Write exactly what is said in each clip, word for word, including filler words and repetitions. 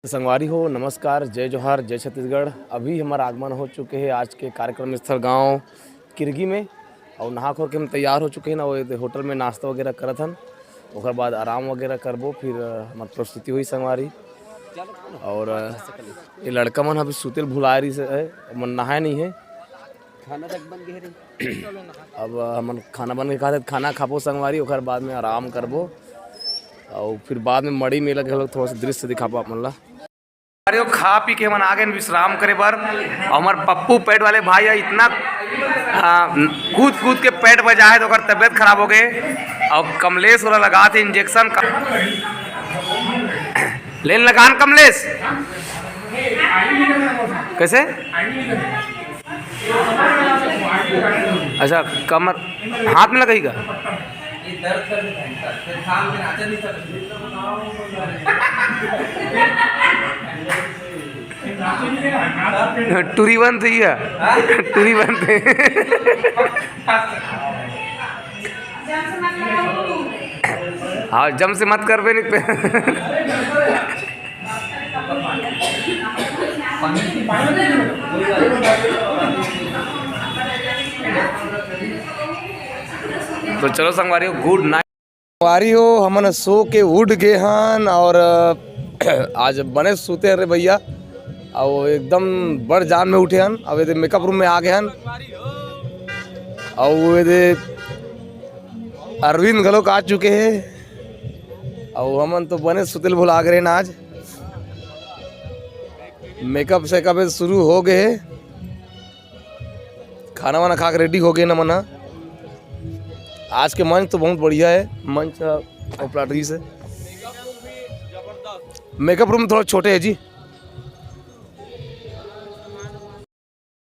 संगवारी हो, नमस्कार, जय जोहार, जय छत्तीसगढ़। अभी हमर आगमन हो चुके हे आज के कार्यक्रम स्थल गांव किरगी में, अउ नहा खोर के हम तैयार हो चुके हे ना, वो होटल में नाश्ता वगैरह करत हन, ओकर बाद आराम वगैरह करबो, फिर अ, हमर प्रस्तुति होही संगवारी। अउ अ, ये लड़का मन अभी सुते ल भुलाए रहिस हे, मन नहाए नहीं हे। खाना तक बन गए रे। अब हमन खाना बन के खाते, खाना खाबो संगवारी, ओकर बाद में आराम करबो, अउ फिर बाद में मड़ी मेला के घलोक थोड़ा सा दृश्य दिखाबो आप मन ला। अरे, खा पी के हमन आ गए विश्राम करे बर। हमर पप्पू पैड वाले भाई ह इतना, आ, कूद कूद के पैड बजाए, तो ओकर तबियत खराब हो गए। अउ कमलेश वाला लगा थे इंजेक्शन का। लेन लगान कमलेश। कैसे? अच्छा, कमर, हाथ में लगाई का? टूरी बंद थी है, टूरी बंद थी। हाँ, जम से मत कर बे, नहीं पे। तो चलो संगवारी हो, गुड नाइट। संगवारी हो, हमन सो के उठ गए हन और आज बने सुते हन रे भैया, अउ एकदम बड़ जान में उठे हन। अब ये मेकअप रूम में आ गए हन, अउ ये अरविंद घलोक आ चुके हे, अउ हमन तो बने सुते ल भुला गए हन आज। मेकअप सेकअप शुरू हो गए हे, खाना वाना खा के रेडी हो गए न मना। आज के मंच तो बहुत बढ़िया है, मंच और प्लाट से। मेकअप रूम थोड़ा छोटे है जी।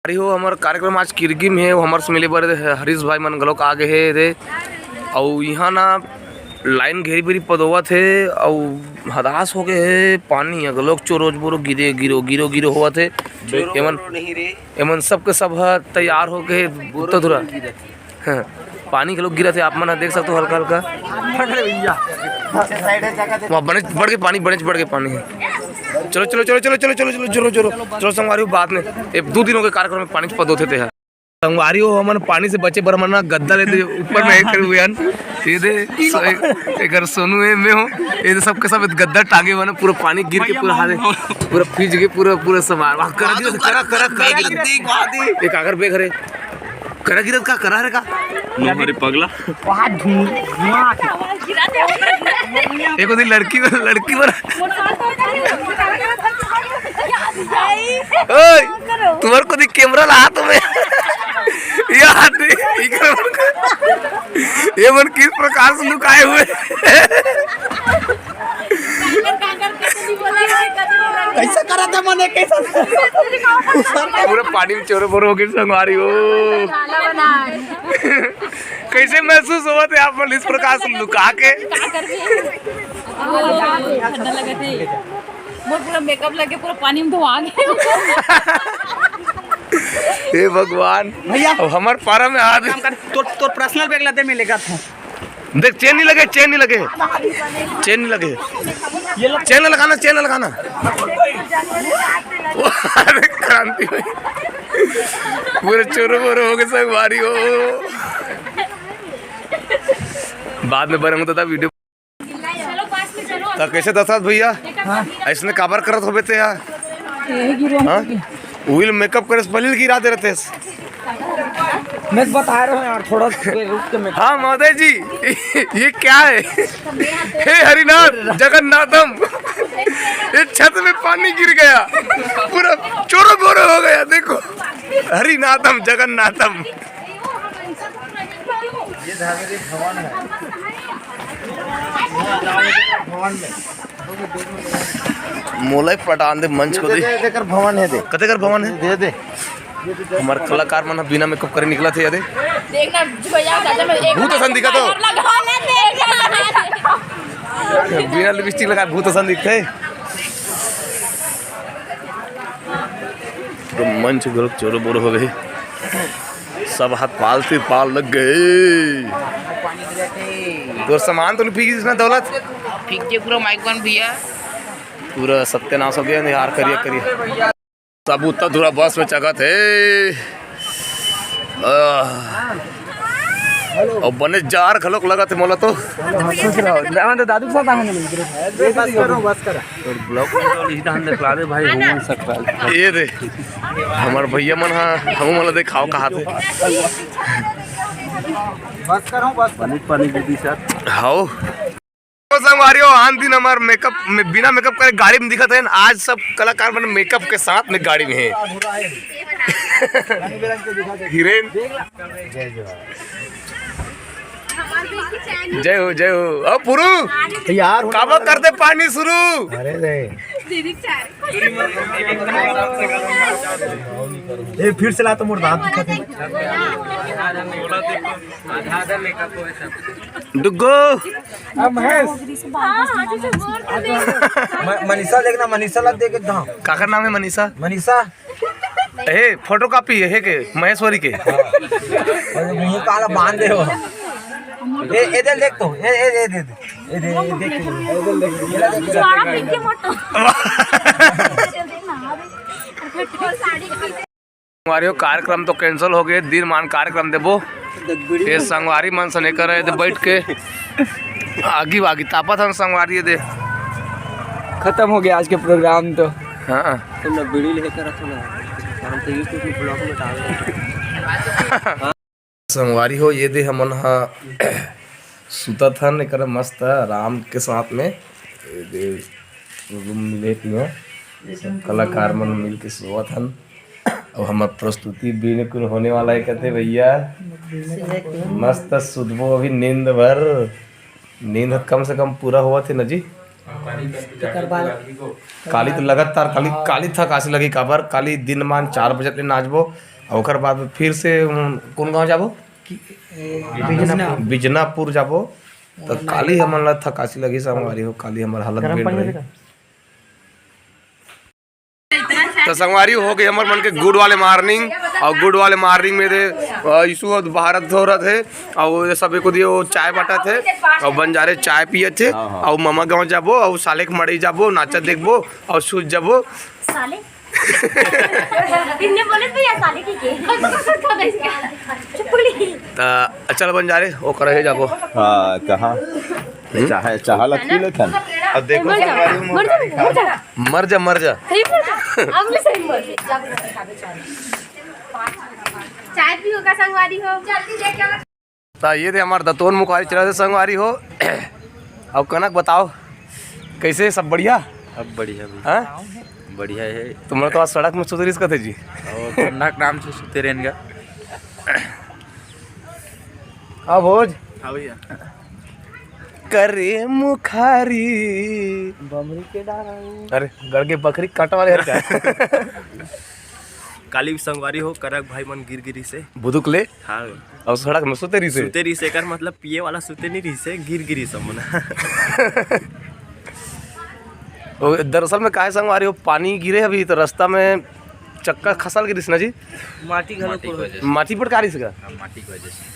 अरे हो, हमर कार्यक्रम आज किरगी में हे, हमर से मिले बर हरीश भाई मन घलोक आ गए हे रे। अउ इहाँ ना लाइन घेरी बेरी पदोवत हे, अउ हदास हो गए हे, पानी ह घलोक चोरोज बोरो गिरे, गिरो, गिरो, गिरो होवत हे। एमन, एमन सब के सब ह तैयार हो गए हे, धुरा। हाँ, पानी घलोक गिरत हे, आप मन ह देख सकते हो हल्का हल्का। वहाँ बड़े बढ़ के पानी, बड़े बढ़ के पानी हे। चलो, चलो, चलो, चलो, चलो, चलो, चलो, चलो, चलो, चलो, संगवारी हो, बाद में, ये दो दिनों के कार्यक्रम में पानी पदोथे ते है। संगवारी हो, हमन पानी से बचे बर हमन ना गद्दा ले दे ऊपर में एक हुए हन। ये दे, सो-, एक, एक घर सोनू है, मैं हूँ। ये दे सबके सब गद्दा टांगे हुए ना, पूरा पानी गिर के पूरा हारे, पूरा भीज के पूरा, पूरा सामान। वाह, करा दिया, करा, करा, करा दिया। एक आगर बेग हरे। करा गिरत का, करा रे का? नो हरे पगला। वहाँ धुआं, धुआं। एक ओदी लड़की बर, लड़की बर। ओए, तुम्हारे को दी कैमरा ला हाथ में। ये हाथ दे, इकर मन को। ये मन किस प्रकार से लुकाए हुए। कैसा करा था मने, कैसा? पूरा पानी में चोरो बोरो हो गए संगवारी हो। कैसे महसूस होवत हे आप मन इस प्रकार से लुका के? मोर पूरा मेकअप लगे, पूरा पानी में धोआ गए। हे भगवान, भैया। अब हमर पारा में आ काम कर, तोर, तोर पर्सनल बैग ला दे, मैं लेगा था। देख, चेन नहीं लगे, चेन नहीं लगे, चेन नहीं लगे। चेन लगाना, चेन लगाना। अरे क्रांति भाई, पूरे चोरो बोरो हो गए संगवारी हो। बाद में बरंग तो था वीडियो। तो कैसे दशरथ भैया, ऐसने काबर करत होबे ते यार? यही गिरो हम हाँ? लोग। Oil makeup करे से पहले गिरा दे रहते। मैं बता रहा हूँ यार, थोड़ा सा रुक के मैं हाँ महोदय जी, ये क्या है? हे हरिनाथ जगन्नाथम, ये छत में पानी गिर गया, पूरा चोरो बोरो हो गया। देखो, हरिनाथम जगन्नाथम। ये धागे भवन है। भवन में। मोला ही पटान दे मंच को दे। दे, दे, देकर भवन है दे। कते कर भवन है? दे दे। हमर कलाकार मन ह बिना मेकअप करे निकलत हे, ये दे। देखना, भैया, चाचा, मैं एक भूत असन दिखत हो। लगा ले, देख। बिना लिपस्टिक लगाए भूत असन दिखथे। तो मंच घलोक चोरो बोरो हो गए। सब हाथ पाल तिरपाल लग गए। तोर सामान तो नहीं फीकिस ना दौलत? फीक के पूरा माइक बन भैया। पूरा सत्यानाश हो गया यार, करिया करिया। सब उत्तर धुरा बस में चघत हे। आह। अउ बने जार घलोक लगत हे मोला तो। खुश रहो। मैं तो दादू के साथ आऊंगा नहीं। बस करो, बस करो। और ब्लॉग में तो इस धान दिखला दे भाई, हुमन सकता है। ये दे, हमर भैया मन हा, हमू मन ला देखाओ कहा थे। बस करो, बस। पानी, पानी दीदी सर। हाओ। तो संगवारी हो, आन दिन हमर मेकअप में, बिना मेकअप करे गाड़ी में दिखत हे, आज सब कलाकार मन मेकअप के साथ में गाड़ी में हे। हीरोइन। जय हो, जय हो। अब पुरू, यार, काबर करते पानी शुरू? अरे रे। ए, फिर से ला तो मोर दांत दिखत हे। डुग्गो। अब महेश। म-, मनीषा देखना, मनीषा ला देख एकदम। काकर नाम हे मनीषा? मनीषा। ए, फोटोकॉपी हे के? महेश्वरी के? अरे, मुंह काला बांध दे हो। ए, ए, दे देख तो। ए, ए, ए, दे, दे। ए, दे, ए, देख तो। ए, दे, देख। ए, दे, देख। संगवारी हो, कार्यक्रम तो cancel हो गए, दिन मान कार्यक्रम देबो। ये संगवारी मन सन एकर है, बैठ के आगी वागी तापत हन संगवारी दे। खत्म हो गया आज के प्रोग्राम तो। हाँ। तुम लोग बीड़ी लेकर रखो ना, हम तो YouTube में ब्लॉग में डाल देंगे। संगवारी हो, ये दे हमन हा सुतत हन एकर मस्त आराम के साथ में। ये दे रूम मिले हे तिहां, सब कलाकार मन मिल के सोवत हन। अउ हमर प्रस्तुति बिल्कुल होने वाला है कहते भैया, मस्त सुतबो अभी नींद भर। नींद ह कम से कम पूरा होवत हे न जी। काली तो लगातार, काली, काली थकासी लगी, काबर काली दिन मान चार बजे ले नाचबो, अउ ओकर बाद में फिर से, उम, कौन गांव जाबो? बिजना। बिजनापुर जाबो। तो काली हमन ला थकासी लगी संगवारी हो, काली हमर हालत बेंड रही। तो संगवारी हो गई हमर मन के गुड़ वाले morning, अउ गुड़ वाले morning में दे, अ, यीशु अउ भारत धोरत हे, अउ ये सब एको दियो चाय बांटत हे, अउ बंजारे चाय पियत हे, हाँ, हाँ। अउ ममा गांव जाबो, अउ साले के मड़ई जाबो, नाचा देखबो, अउ सूत जाबो। साले? इन्ने बोले भैया साले की के? चुप बोली। त चल बंजारे, ओकर हे जाबो। हाँ, कहाँ? चाहे, चाहा लगती ले थन। अब देखो मर जा, संगवारी हो, मर जा, मर जा। मर जा, मर जा। सही मर जा। अब मैं सही मर जा। चाय पी होगा संगवारी हो। जल्दी लेके आओ। त ये दे हमार दतोन मुखारी चला दे संगवारी हो। अब कनक बताओ, कैसे सब बढ़िया? अब बढ़िया भी। हाँ? बढ़िया है। तुमने तो आज सड़क में सुतरिस कथे जी। और ठंडा नाम से सुते रहेंगे। अब भोज। हाँ भैया। करे मुखारी। बमरी के डारा। अरे, गड़ के बकरी काटे वाले हर का? काली संगवारी हो, करक भाई मन गिर गिरी से। बुदुक ले? हाँ। अउ सड़क में सुते रहिसे? सुते रहिसे, एकर मतलब पिए वाला सुते नहीं रहिसे, गिर गिरी सब मन। ओ, दरअसल में काहे संगवारी हो, पानी गिरे अभी तो रास्ता में चक्का खसल गिरिस ना जी? माटी घलो माटी की वजह से। माटी पटकारिस का? हाँ, माटी की वजह से।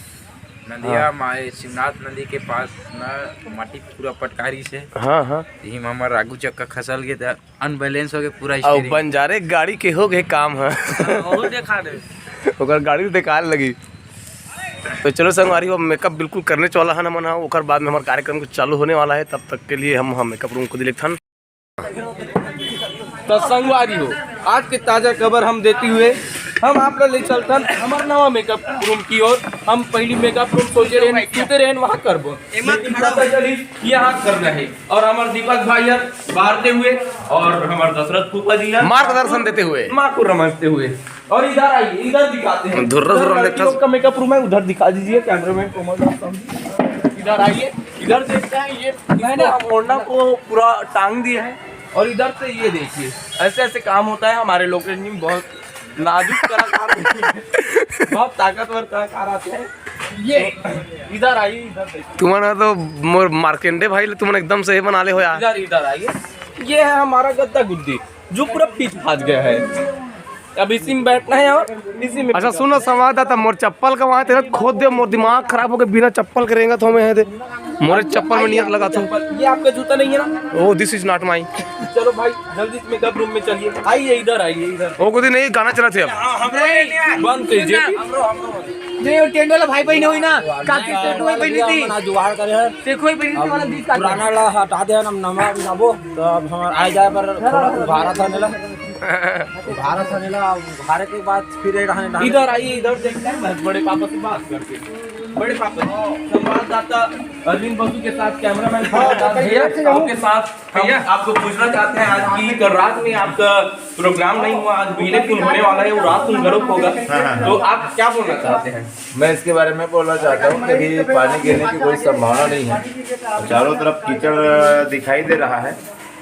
नदिया हाँ। माए शिवनाथ नदी के पास ना माटी पूरा पटकारिस हे। हाँ, हाँ। यही में हमर आगू चक्का खसल गे त अनबैलेंस हो गए पूरा अउ steering। बंजारे गाड़ी के हो गए काम ह। हाँ, और देखा दे। ओकर गाड़ी तो बेकार लगी। तो चलो संगवारी हो, मेकअप बिल्कुल करने वाला है ना मन, हाँ, ओकर बाद में हमारा कार्यक्रम को चालू होने वाला है। तब तक के लिए हम, हम मेकअप रूम को दिले थन। तो संगवारी हो, आज के ताजा खबर हम देती हुए हम आप ला ले चलथन हमर नवा मेकअप रूम की ओर। हम पहली मेकअप रूम सोचे रहेन, सुते रहेन, वहाँ करबो। लेकिन पता चली यहाँ करना है। और हमार दीपक भाई हर बारते हुए और हमार दशरथ फूफा जी हर मार्गदर्शन देते हुए। माँ को रमजते हुए। और इधर आइए, इधर दिखाते हैं। धुर्रा उधर धुर्रा लड़कियों देखा। का मेकअप रूम है, उधर दिखा दीजिए कैमरामैन कोमल दास साहब। इधर आइए, इधर देखते हैं, ये इसको हम ओढ़ना को पूरा टांग दिए हैं और इधर से ये देखिए, ऐसे ऐसे काम होता है हमारे लोकेशन में। बहुत नाजुक कलाकार, बहुत ताकतवर कलाकार आते हैं। ये इधर आइए, इधर देखिए। तुमन तो मोर मार्केंडे भाई, तुमन एकदम से बना ले हो यार। इधर, इधर आइए, ये है हमारा गद्दा गुद्दी जो पूरा फीच फाच गया है। अब इसी में बैठना है और इसी में अच्छा सुनो संवाददाता, मोर चप्पल का वहाँ तेरा खोद दे, मोर दिमाग खराब हो गया, बिना चप्पल के रेंगत हो मैं है दे। मोरे चप्पल में नियत लगा था। ये आपका जूता नहीं है ना? Oh, this is not my। चलो भाई, जल्दी से मेकअप रूम में चलिए। आइए, इधर आइए, इधर। वो कोई नहीं, गाना चला थे अब। बंद कीजिए। नहीं, वो टेंट वाला भाई बहन हुई ना, काकी टेंट वाली बहन थी। जुगाड़ करे हैं। देखो, ये बहन वाला गीत का पुराना ला हटा दे, हम नवा बनाबो, तो अब हम आ जाए पर थोड़ा उभारा था नेला। उभारा था नेला, उभारे के बाद फिर ये रहने इधर आइए, इधर देखते हैं, बड़े पापा से बात करते हैं। बड़े पापा, संवाददाता अरविंद बसु के साथ, कैमरामैन भैया, भैया, आपके साथ हम भैया। आपको पूछना चाहते हैं, आज की कल रात में आपका प्रोग्राम नहीं हुआ, आज बिजली पुल होने वाला है, वो रात तुम गर्व होगा, हाँ, हाँ। तो आप क्या बोलना चाहते हैं? मैं इसके बारे में बोलना चाहता हूँ कि अभी पानी गिरने की कोई संभावना नहीं है, चारों तरफ कीचड़ दिखाई दे रहा है,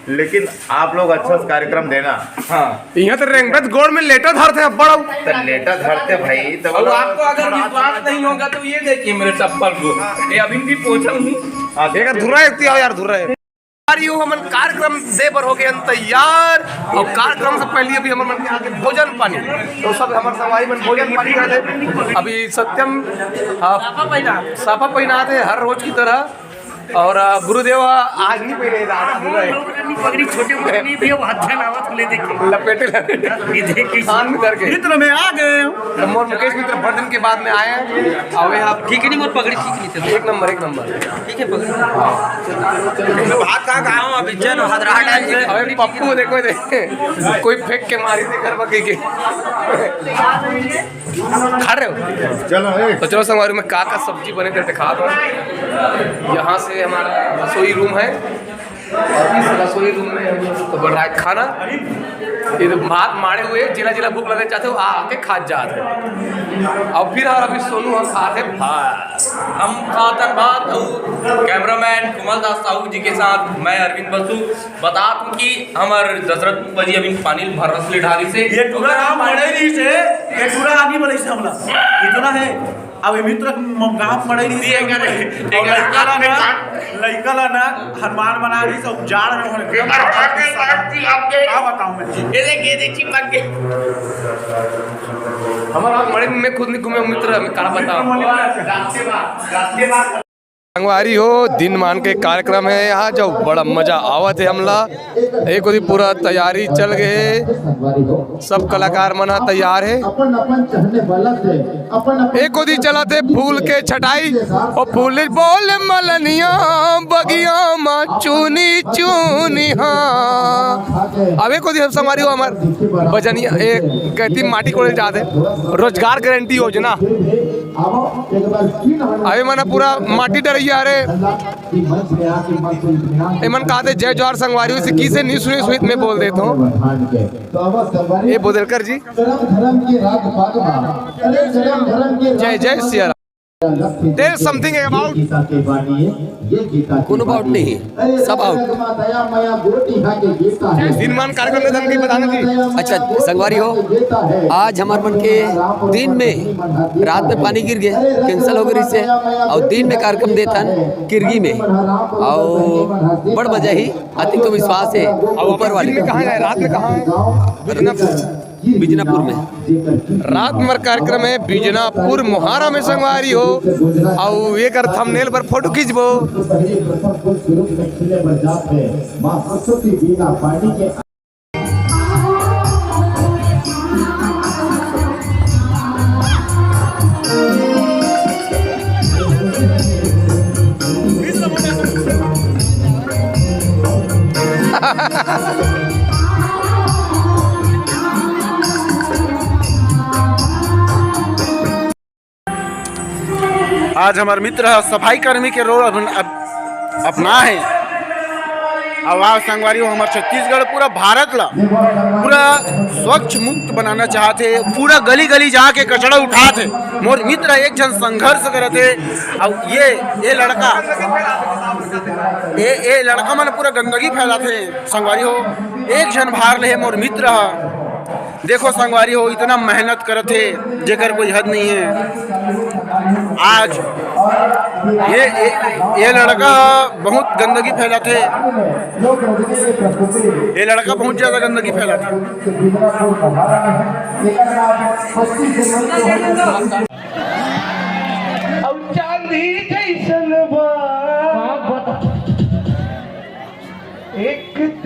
लेकिन आप लोग अच्छा से कार्यक्रम देना। हाँ। यहाँ तो रेंगत गोड़ में लेटा धरते अब्बड़। तो लेटा धरते भाई, तो अब बोला, आपको अगर विश्वास नहीं होगा तो ये देखिए मेरे चप्पल को, ये अभी भी पोछा हूँ। हाँ। एक धुर्रा एक आओ यार, धुर्रा है। यार, यो हमन कार्यक्रम दे बर हो गए हन तैयार, और कार्यक्रम से पहले अभी हमन मन के आगे भोजन पानी, तो सब हमर संगवारी मन भोजन पानी करत हे। अभी सत्यम, हाँ, साफा पहिना थे हर रोज की तरह। और, आ, गुरुदेव आज नहीं पहने, रात को है। पगड़ी छोटे मोटे नहीं भैया, वो हाथ चलावत ले देखे। लपेटे, लपेटे। ये देख के कान में धर के। मित्र, मैं आ गए हूँ। तो मोर मुकेश मित्र बड़ दिन के बाद में आए हैं। आवे आप। ठीक है, नहीं, मोर पगड़ी ठीक नहीं थे। एक नंबर, एक नंबर। ठीक है, पगड़ी। भात खा के आया हूँ, अभी जन हदरा डाल के। अबे पप्पू देखो दे, कोई फेंक के मारी दे घर बकी के। खा रहे हो? चलो, ए। तो चलो संगवारी में का का सब्जी बने थे दिखा दो। यहाँ से हमारा रसोई रूम है और इस रसोई रूम में हम लोग को बन रहा है खाना। ये तो भात माड़े हुए, जिला जिला भूख लगे चाहते हो, आ आके खा जाते हैं। और फिर और अभी सोनू हम खाते हैं भात। हम खातन भात, और कैमरामैन कुमल दास साहू जी के साथ मैं अरविंद बसु। बता दूं कि हमर दशरथ बजी अभी पानी भरस ले ढारी से। ये टूरा राम मड़े नहीं से, ये टूरा आदमी बने से हमला। इतना है। अब ये मित्र म-, गांव मड़े नहीं से। ये करे, ये और करे। लइका ला ना, लइका ला ना, हनुमान बना रही से, उजाड़ में होने। ये कर हाथ में काट दी आपके। क्या बताऊं मैं? ये देख, ये देख, चिपक गए। हमारा मड़े में खुद नहीं घूमे मित्र, मैं का बताऊं। संगवारी हो, दिन मान के कार्यक्रम है यहाँ, जो बड़ा मजा आवत है हमला। एक ओरी पूरा तैयारी चल गए, सब कलाकार मन ह तैयार है। एक ओरी चलत है फूल के छटाई, और फूल बोल मलनिया बगिया मा चुनी चुनी। हाँ, अब एक ओरी हम संगवारी हो, हमार बजनिया एक कहती माटी कोड़े जाते, रोजगार गारंटी योजना। अबे मन पूरा माटी डरैया रे। एमन कहते जय जोहार संगवारी हो, इसे की से नहीं सुने सुहित में बोल देता हूँ। ये बोदलकर जी। जय जय Siya Ram. Tell something about। कोनो बात नहीं। सब आउट। दिन मान कार्यक्रम में धन की बताना थी। अच्छा, संगवारी हो, आज हमार मन के दिन में, रात में पानी गिर गए, कैंसिल हो गई से, और दिन में कार्यक्रम देथन किरगी में, और बड़ मजा ही। अति तो विश्वास है अब ऊपर वाले। दिन में कहाँ है, रात में कहाँ है? रत्नापुर। बिजनापुर में। रात में कार्यक्रम है बिजनापुर मोहारा में संगवारी हो, अउ एकर थंबनेल पर फोटो खींचबो। आज हमार मित्र ह सफाई कर्मी के रोल अपन-, अप-, अपना है। अब आज संगवारी हो, हमार छत्तीसगढ़ पूरा भारत ला पूरा स्वच्छ मुक्त बनाना चाहत हे, पूरा गली गली जाके कचरा उठात हे। मोर मित्र एक झन संघर्ष करत हे, अउ ये, ये लड़का, ये, ये लड़का मन पूरा गंदगी फैलात हे। संगवारी हो, एक झन भार ले हे मोर मित्र ह। देखो संगवारी हो, इतना मेहनत करत हे, जेकर कोई हद नहीं है। आज ये, ये, ये लड़का बहुत गंदगी फैलात हे, ये लड़का बहुत ज्यादा गंदगी फैलात हे। अब चांदी जैसन बा।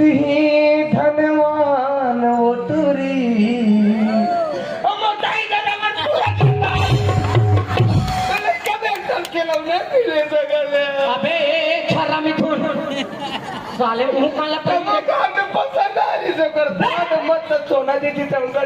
ही धनवान वो टुरी। अब बताई दादा, मत पूरा करता। अरे, कब एक साल के लौने पी ले सके ले? अबे, ए, छर्रा मिथुन। साले मुंह काला कर। अब काम में पसंद आ रही से कर। दादा, मत तो सोना दीदी, तो उनका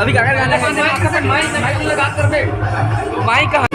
अभी काकर गाना है? माइक, माइक, माइक लगा कर दे। माइक कहाँ?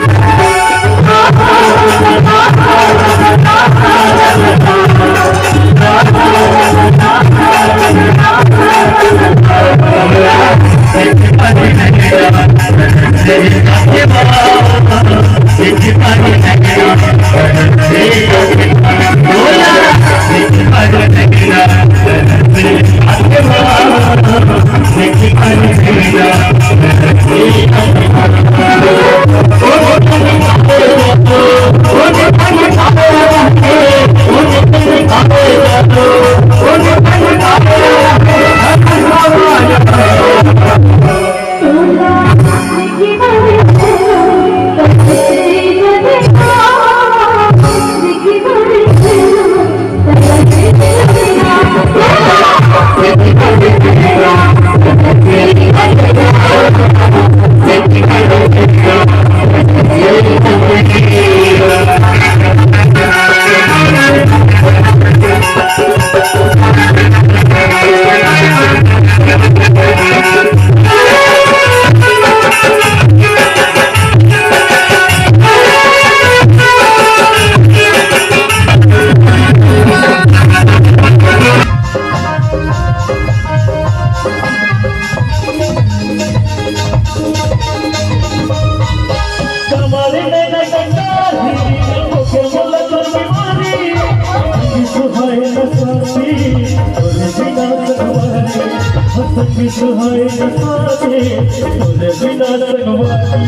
सुहाए न साथे, तोरे बिना संगवारी।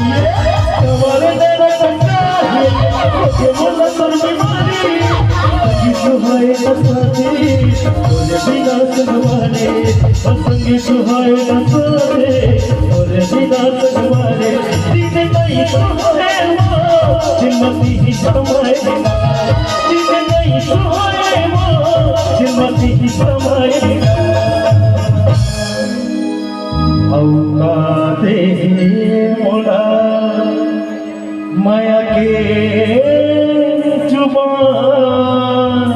कमर दर्द काहे, होके मोला तोर बीमारी। अभी सुहाए न साथे, तोरे बिना संगवारी। संगी सुहाए न साथे, तोरे बिना संगवारी। दिन नहीं सुहाए वो, दिन मती ही समाए। दिन नहीं सुहाए वो, दिन मती ही समाए। अउ का देहे मोला मया के जुबान।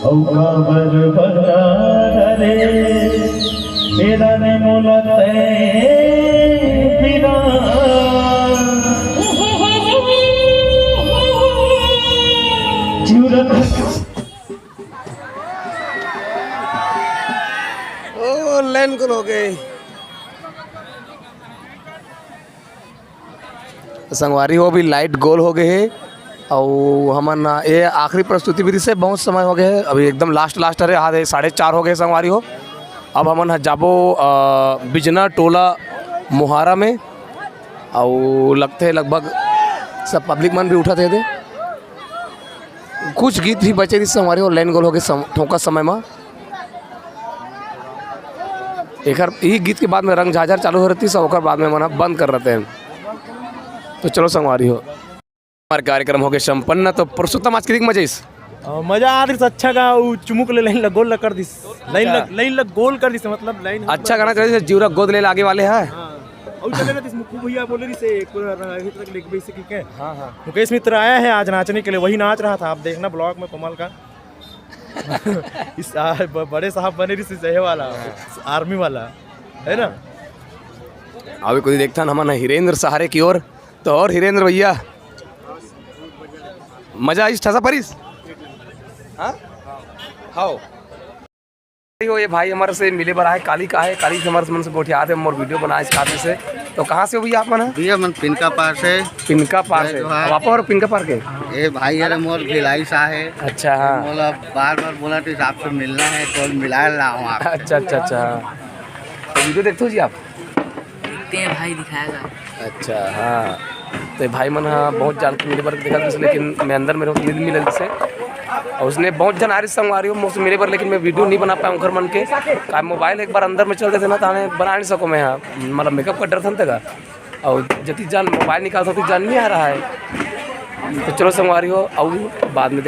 अउ काबर बना रे तेरा ने मोला तैं बिना। जिउरा ओ, लाइन गोल हो गए। संगवारी हो, अभी लाइट गोल हो गए हे। अउ हमन, ये आखिरी प्रस्तुति विधि से बहुत समय हो गए हे, अभी एकदम लास्ट लास्ट हरे, आधे साढ़े चार हो गए संगवारी हो। अब हमन ह जाबो, अ, बिजना टोला मोहारा में। अउ लगथे लगभग सब पब्लिक मन भी उठत हे दे। कुछ गीत भी बचे रहिस संगवारी हो, लाइन गोल होके सम-, थोका समय म। एकर, ई गीत के बाद में रंग झाझर चालू हो रहिस, सब ओकर बाद में मन ह बंद कर रहिथे। तो चलो संगवारी हो, हमार कार्यक्रम होगे संपन्न। तो पुरुषोत्तम, आज कितिक मजा आइस? अ, मजा आ रहिस, अच्छा गा, उ चुमुक ले लाइन ल गोल ल कर दिस। लाइन ल, अच्छा। लाइन ल गोल कर दिस, मतलब लाइन अच्छा गाना चल रहिस, जिउरा गोद ले आगे वाले हैं। हाँ। अउ चले रहिस, मुक्कू भैया बोले रहिस, एक पूरा अभी तक लिख भी सकी के। हाँ, हाँ। मुकेश मित्र आया है आज नाचने के लिए, वही नाच रहा था, आप देखना vlog में कोमल का। इस, आ, ब-, बड़े साहब बने रहिस, ये वाला, हाँ। Army वाला, है ना? अभी कुछ देखथन हमन हिरेंद्र सहारे की ओर। तो और हिरेंद्र भैया, मजा आइस, ठसा परिस? हाँ? हाओ। हो, ये भाई हमर से मिले बर आए, काली का है, काली से हमर मन से गोठियात हे, मोर video बनाए इस काफी से। तो कहाँ से हो भैया आप मन? भैया मन पिनका पार से। पिनका पार जय से। जोहार। अब आप और पिनका पार के? ए भाई, अरे मोर भिलाई से आहे। अच्छा, हाँ। मोला बार-बार बोला तो आपसे मिलना है, तो मिलाए ला हूँ आप। अच्छा, अच्छा, अच्छा। तो video देखते हो जी आप? देखते हैं भाई, दिखाएगा। अच्छा, हाँ। तो भाई मन ह बहुत जान के मिले बर देखा, लेकिन मैं अंदर में रहूँ, नींद मिले से। और उसने बहुत जन आ रही संगवारी हो मोर से मिले बर, लेकिन मैं video नहीं बना पाया उनकर मन के। का मोबाइल एक बार अंदर में चल देते ना, ताने बना नहीं सको मैं, हाँ, मतलब makeup का डर था ना तेरा। और जति जान मोबाइल निकाल सकती जान नहीं आ रहा है। तो चलो संगवारी हो, और बाद में देखा।